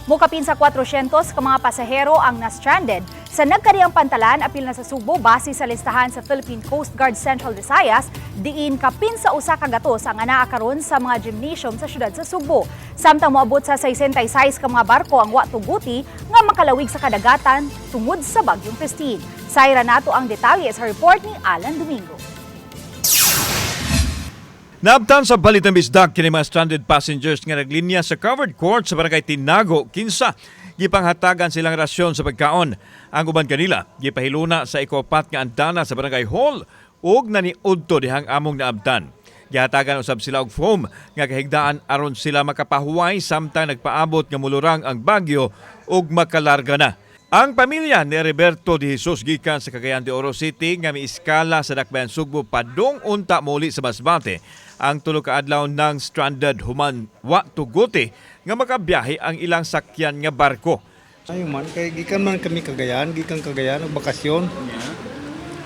Mukapin sa 400 ka mga pasahero ang na-stranded sa nagkariang pantalan apil na sa Sugbo base sa listahan sa Philippine Coast Guard Central Visayas, diin kapin sa 100 ang anaa karon sa mga gymnasium sa syudad sa Sugbo. Samtang moabot sa 66 ka mga barko ang wa tuguti nga makalawig sa kadagatan tungod sa Bagyong Kristine. Sayra nato ang detalye sa report ni Alan Domingo. Naabtan sa Balitang Bisdak kini mga stranded passengers nga naglinya sa covered court sa Barangay Tinago, kinsa gipanghatagan silang rasyon sa pagkaon. Ang uban kanila gipahiluna sa ikuapat nga andana sa Barangay Hall ug naniudto dihang among naabtan. Gihatagan usab sila og foam nga kahigdaan aron sila makapahuway samtang nagpaabot nga mulurang ang bagyo ug makalarga na. Ang pamilya ni Roberto de Jesus gikan sa Cagayan de Oro City nga miiskala sa Dakbayan Sugbo padung unta muli sa Masbate ang 3 ka adlaw ng stranded human wa tuguti nga makabiyahe ang ilang sakyan nga barko. Ayo man, kay gikan man kami Cagayan, gikan Cagayan, nagbakasyon.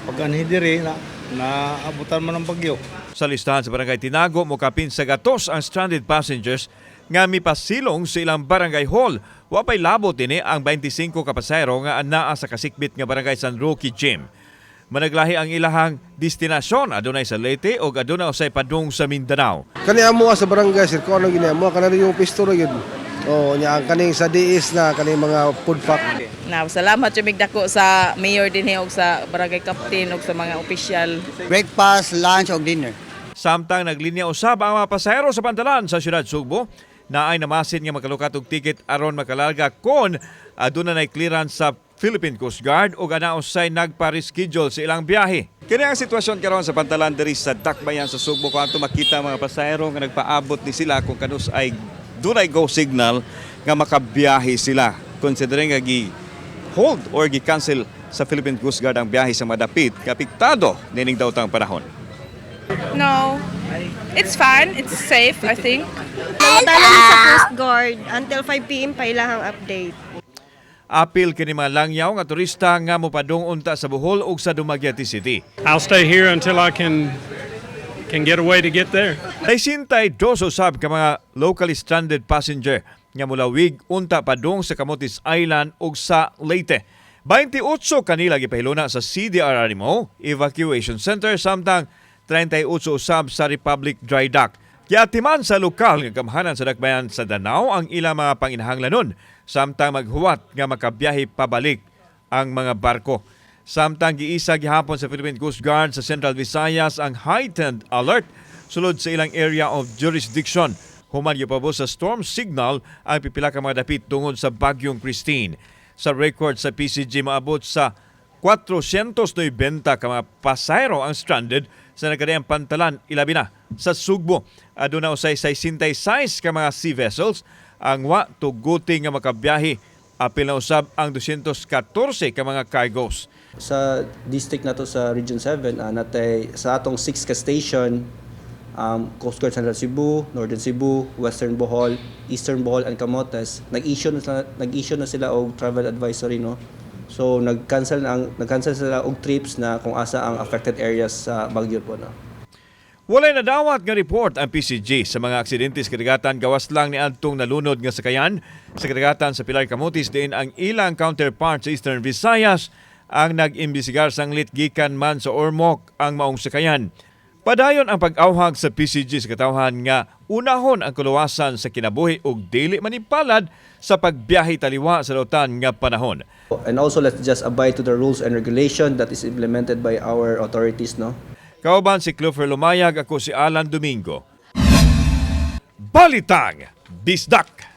Pag anhi diri na naabutan man ang bagyo. Sa listahan sa Barangay Tinago, mokapin sa gatos ang stranded passengers nga mipasilong sa ilang barangay hall. Wa pay labot ini ang 25 ka pasahero nga anaa sa kasikbit nga Barangay San Roque Gym. Managlahi ang ilahang destinasyon, adunay sa Leyte o adunay usay padung sa Mindanao. Kani amo sa barangay, sir, kung ano gini amo kanang yung pisto ra gyud. Oh, nya ang kaning sa diis na kaning mga food pack. Na salamat jud dako sa mayor dinhi og sa barangay captain og sa mga opisyal. Breakfast, lunch, o dinner. Samtang naglinya usab ang mga pasahero sa pantalan sa siyudad Sugbo, naay namasin nga makalukat og ticket aron makalarga kon aduna nay clearance sa Philippine Coast Guard ug ana usay nagpa-reschedule sa ilang biyahe. Kini ang sitwasyon karon sa pantalan diri sa Dakbayan sa Sugbo kung ato makita mga pasahero nga nagpaabot ni sila kung kanus ay dunay go signal nga makabiyahe sila, considering nga gi hold or gi cancel sa Philippine Coast Guard ang biyahe sa madapit kapiktado nining daotang panahon. No. It's fine. It's safe, I think. Nangutana mi sa Coast Guard until 5 p.m. pa ilahang update. Apil kini mga langyaw nga turista nga mopadung unta sa Bohol ug sa Dumaguete City. I'll stay here until I can get a way to get there. 62 usab ka mga locally stranded passenger nga mulawig unta padung sa Camotes Island ug sa Leyte. 28 kanila gipahiluna sa CDRRMO Evacuation Center samtang 38 usab sa Republic Dry Dock. Giatiman sa lokal nga gamhanan sa Dakbayan sa Danao ang ilang mga panginahanglanon samtang maghuwat nga makabiyahe pabalik ang mga barko. Samtang giisa gihapon sa Philippine Coast Guard sa Central Visayas ang heightened alert sulod sa ilang area of jurisdiction. Human gipabos sa storm signal ang pipila ka mga dapit tungod sa Bagyong Kristine. Sa record sa PCG, maabot sa 490 ka mga pasahero ang stranded sa nagkadaiyang pantalan, ilabi na sa Sugbo. Aduna usay 66 ka mga sea vessels ang wa tuguti nga makabiyahe. Apil na usab ang 214 ka mga cargos. Sa district nato sa Region 7, natay sa atong 6 ka station, Coast Guard Central Cebu, Northern Cebu, Western Bohol, Eastern Bohol and Camotes, nag-issue na sila og travel advisory, no. So nag-cancel sila og trips na kung asa ang affected areas sa bagyo po, no. Walay nadawat nga report ang PCG sa mga aksidente sa kadagatan gawas lang ni adtong nalunod nga sakayan sa kadagatan sa Pilar, Camotes, diin ang ilang counterpart sa Eastern Visayas ang nag-imbisigar sanglit gikan man sa Ormoc ang maong sakayan. Padayon ang pag-awhag sa PCG sa katawhan nga unahon ang kuluwasan sa kinabuhi ug dili manipalad sa pagbiyahe taliwa sa dautan nga panahon. And also let's just abide to the rules and regulation that is implemented by our authorities, no. Kauban si Clover Lumayag, ako si Alan Domingo. Balitang Bisdak!